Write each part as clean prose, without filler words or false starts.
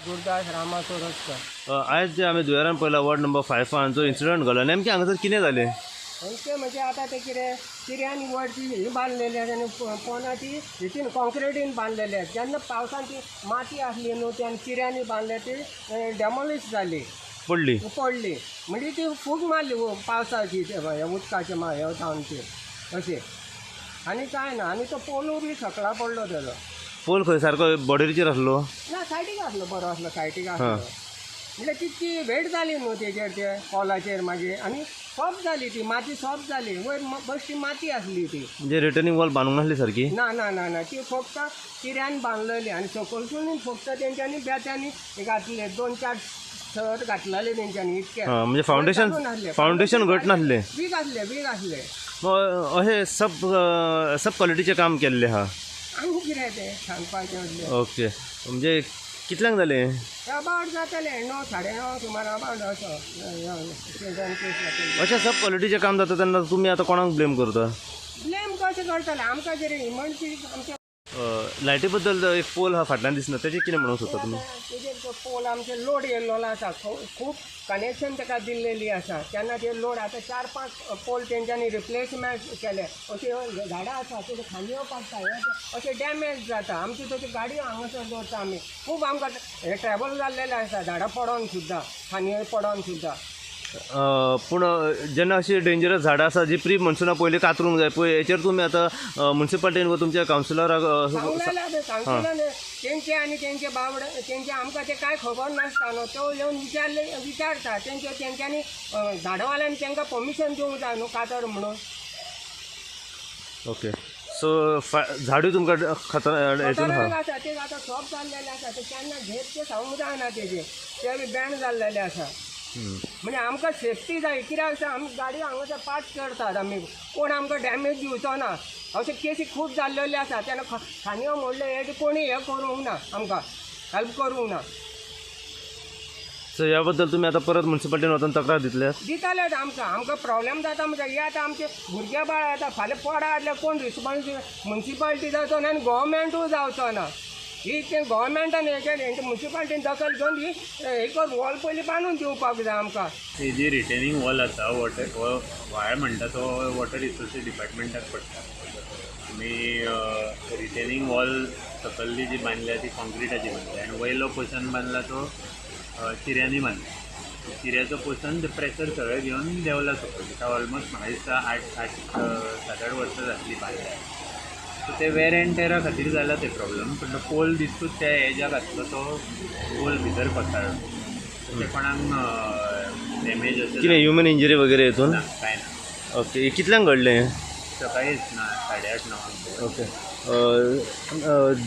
गुरदास रामा चोरस्कर. आयज जे आमी दुयेरान पळयला वॉर्ड नंबर 5 जो इन्सिडंट घडला, नेमकें हांगासर कितें जालें? खंयचे म्हणजे आतां तें कितें चिऱ्यांनी वयर ती ही बांदलेली आसा आनी पोंदा ती हितून कॉन्क्रिटीन बांदलेली आसा. जेन्ना पावसान ती माती आसली न्हू ती आनी चिऱ्यांनी बांदले ती डेमोलिश जाली, पडली पडली. म्हणजे ती फूग मारली पावसाची उदकाचे हें जावन ती अशें. आनी कांय ना. आनी तो पोलू बी सकला पडलो तेजो. पोल खंय सारको बॉर्डरीचेर आसलो? ना, सायडीक आसलो, बरो आसलो, सायडीक आसलो. म्हणल्यार तितकी वेट जाली न्हू तेजेर, ते पोलाचेर मागीर आनी सॉफ्ट जाली ती माती, सॉफ्ट जाली वयर बश्टी माती आसली ती. म्हणजे रिटर्निंग वॉल बांदूंक नासली सारकी? ना ना ना ना, ती फक्त चिऱ्यान बांदलेली आनी सकलसून फक्त तेंच्यांनी बेत्यांनी घातले, 2-4 थर घातलेले तेंच्यांनी इतके. म्हणजे फावंडेशन फावंडेशन घट नासलें, वीक आसलें, वीक आसलें. अशें सब सब क्वॉलिटीचें काम केल्लें आहा. आनी कितें तें सांगपाचें म्हणलें. ओके, म्हणजे कितल्यांक जालें? अबावट जातलें 9 साडे 9 सुमार अबावट असो. अशें सब क्वॉलिटीचें काम जाता तेन्ना तुमी आतां कोणाक ब्लेम करता? ब्लेम कशें करतले? आमकां कितें इमर्जन्सी आमच्या लायटी बद्दल एक पोल हा फाटल्यान दिसना, तेजें कितें म्हणूंक सोदता तुमी? तेजेर तो पोल आमचे लोड येयल्लो आसा, खूब कनेक्शन ताका दिल्लेली आसा. तेन्ना ते लोड आतां 4-5 पोल तेंच्यांनी रिप्लेसमेंट केले. अश्यो झाडां आसा त्यो खांदयो पडटा, अशें डॅमेज जाता. आमची तशी गाडयो हांगासर दवरता आमी, खूब आमकां हे ट्रॅबल जाल्लेलें आसा, झाडां पडोन सुद्दां, खांदयो पडोन सुद्दां. पूण जेन्ना अशी डेंजरस झाडां आसा जी प्री मॉन्सुना पयलीं कातरूंक जाय, पळय हेचेर तुमी आतां म्युनिसिपालिटीन वा तुमच्या कावन्सिलराक सांगलेलें आतां कावन्सिलरान तेंचे आनी तेंचे बावडे तेंचे आमकां तें कांय खबर नासता न्हू. त्यो येवन विचारले विचारता तेंचे, तेंच्यांनी झाडां वाल्यांनी तेंकां परमिशन दिवंक जाय न्हू कातर म्हणून. ओके, सो झाडूय तुमकां खतर हेतून खतरनाक आसा ते, आतां सोप जाल्लेले आसा, ते केन्ना घेत ते सांगूंक जायना तेजें, ते बी बॅन जाल्लेले आसा. म्हणजे आमकां सेफ्टी जाय. कित्याक आसा आमी गाडयो हांगासर पार्क करतात आमी, कोण आमकां डॅमेज दिवचो ना. अशे केसी खूब जाल्लेले आसा, तेन्ना खांदयो मोडले हे कोणी हें करूंक ना, आमकां हेल्प करूंक ना. सो ह्या बद्दल तुमी आतां परत म्युनिसिपालिटीन वचून तक्रार दितले? दिताले आमकां, आमकां प्रॉब्लेम जाता. म्हणजे हे आतां आमचे भुरगे बाळ आतां फाल्यां पडा जाल्यार कोण रिस्पॉन्सिबल? म्युनिसिपालिटी जावचो ना आनी गोवोरमेंटूय जावचो ना. ही ते गोवोरमेंटान हें केलें, म्युनिसिपालिटीन दखल घेवन ही एक वॉल पयलीं बांदून दिवपाक जाय आमकां. ही जी रिटेनिंग वॉल आसा, वॉटर हो व्हाळ म्हणटा तो वॉटर रिसोर्सीस डिपार्टमेंटाक पडटा. आमी रिटेनिंग वॉल सकल्ली जी बांदल्या ती कॉन्क्रिटाची बांदल्या आनी वयलो पोर्शन बांदला तो चिऱ्यांनी बांदला. चिऱ्याचो पोर्शन ते प्रेशर सगळें घेवन देंवला सकयल. ताका ऑलमोस्ट म्हाका दिसता 7-8 वर्सां जातली बांदल्या. सो ते वेर एंड टेरा खातीर जाला ते प्रॉब्लम. पूण तो पोल दिसतूच त्या एजाक आसलो, तो पोल भितर कोसळ्ळो. ते कोणाक डॅमेज अशें कितें ह्युमन इंजरी वगैरे हेतून ना, कांय ना. ओके, कितल्यांक घडलें? सकाळीच ना 8:30-9. ओके,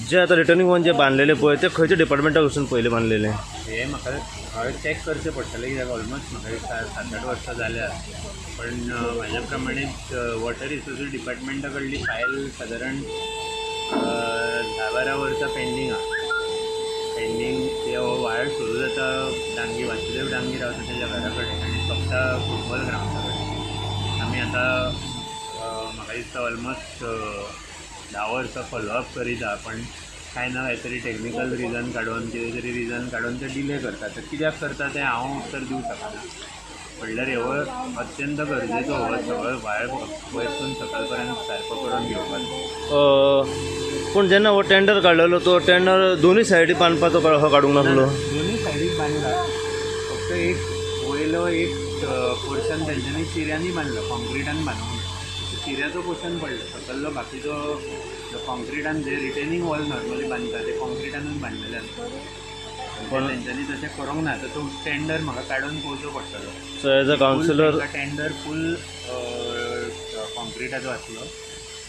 जे आतां रिटर्निंग वॉल जे बांदलेले पळय ते खंयच्या डिपार्टमेंटा वचून पयलीं बांदलेले? हे म्हाका हांवें चॅक करचें पडटलें कित्याक ऑलमोस्ट म्हाका दिसता 7-8 वर्सां जाल्या. पण म्हाज्या प्रमाणे वॉटर रिसोर्सीस डिपार्टमेंटा कडली फायल सादारण 10-12 वर्सां पेंडींग आहा. पेंडींग ते हो व्हाळ सुरू जाता डांगी, वासुदेव डांगी रावता तेज्या घरा कडेन आनी सोंपता फुटबॉल ग्रावंडा कडेन. आमी आतां म्हाका दिसता ऑलमोस्ट 10 वर्सां फॉलोअप करीत आहा, पण कांय ना कांय तरी टॅक्निकल रिजन काडून, कितें तरी रिजन काडून ते डिले करता. तर कित्याक करता तें हांव उत्तर दिवंक शकना. म्हणल्यार हो अत्यंत गरजेचो हो सगळो व्हाळ वयरसून सकयल पर्यंत सारको करून घेवपाक. पूण जेन्ना हो टेंडर काडलेलो तो टेंडर दोनूय सायडी बांदपाचो हो काडूंक नासलो? दोनूय सायडीक बांदला, फक्त एक वयलो एक पोर्शन तेंच्यांनी चिऱ्यांनी बांदलो, कॉन्क्रिटान बांदूंक ना. चिऱ्याचो पोर्शन पडलो, सकल्लो बाकीचो कॉन्क्रिटान जे रिटेनिंग वॉल नॉर्मली बांदता ते कॉन्क्रिटानूच बांदलेले आसता. पण तेंच्यांनी तशें करूंक ना. तर तो टेंडर म्हाका काडून पळोवचो पडटलो. So as a councillor tender full कॉन्क्रिटाचो आसलो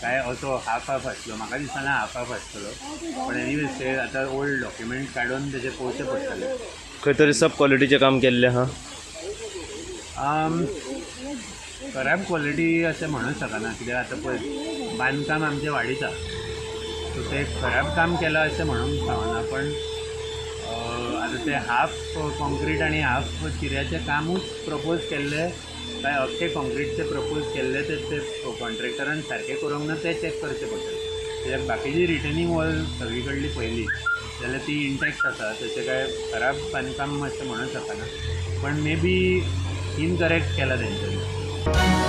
काय असो हाफ हाफ आसलो, म्हाका दिसना हाफ हाफ आसतलो. पण एनिवेज ते आतां ओल्ड डॉक्युमेंट काडून तेजे पळोवचें पडटलें. खंय तरी सब क्वॉलिटीचें काम केल्लें आहा? खराब क्वॉलिटी अशें म्हणूंक शकना, कित्याक आतां पळय बांदकाम आमचें वाडीत आहा, सो तें खराब काम केलां अशें म्हणूंक फावना. पण आतां तें हाफ कॉन्क्रीट आनी हाफ चिऱ्याचें कामूच प्रपोज केल्लें काय अख्खे कॉन्क्रीटचे प्रपोज केल्ले ते कॉन्ट्रॅक्टरान सारकें करूंक ना, तें चॅक करचें पडटलें. कित्याक बाकीची रिटर्निंग वॉल सगळी कडली पळयली जाल्यार ती इंटॅक्ट आसा. तशें काय खराब बांदकाम अशें म्हणूंक शकना, पण मे बी इनकरेक्ट केलां तेंच्यांनी.